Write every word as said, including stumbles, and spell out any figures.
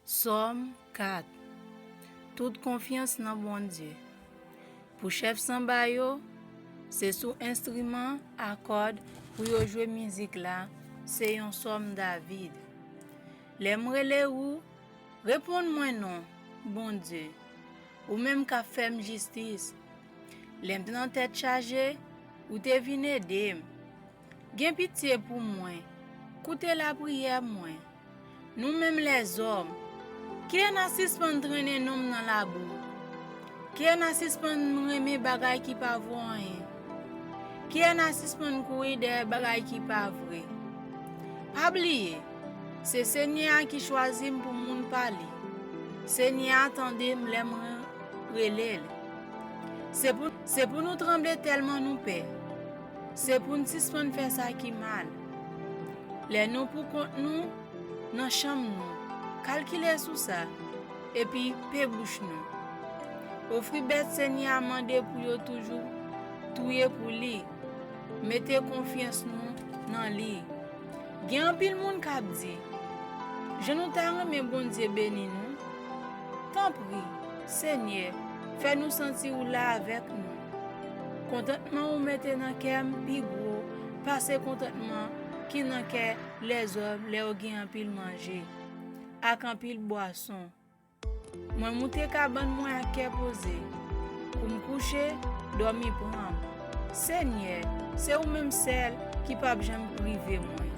Sòm kat. Tout konfyans nan Bondye. Pou chèf sanba yo, se sou enstriman a kòd pou yo jwe mizik la, se yon sòm David. Lè m rele ou, reponn mwen non, Bondye, ou menm k ap fè m jistis. Lè m te nan tèt chaje, ou te vin ede m. Gen pitye pou mwen, koute lapriyè mwen. Nou menm lèzòm, kiyès n a sispann trennen nonm nan labou? Kiyès n a sispann renmen bagay ki pa vo anyen? Kiyès n a sispann kouri dèyè bagay ki pa vre? Pa bliye, se Senyè a ki chwazi m pou moun pa li. Senyè a tande m lè m rele l. Se pou, se pou nou tranble tèlman nou pè. Se pou n sispann fè sa ki mal. Lè nou pou kont nou, nan chanm nou, kalkile sou sa, epi pe bouch nou. Ofri bèt Senyè a mande pou yo toujou touye pou li. Mete konfyans nou nan li. Gen anpil moun k ap di, jan nou ta renmen Bondye beni nou. Tanpri, Senyè, fè nou santi ou la avèk nou. Kontantman ou mete nan kè m pi gwo pase kontantman ki nan kè lèzòm lè yo gen anpil manje ak anpil bwason. Mwen moute kabann mwen ak kè poze. Kou m kouche, dòmi pran m. Senyè, se ou menm sèl ki p ap janm prive mwen.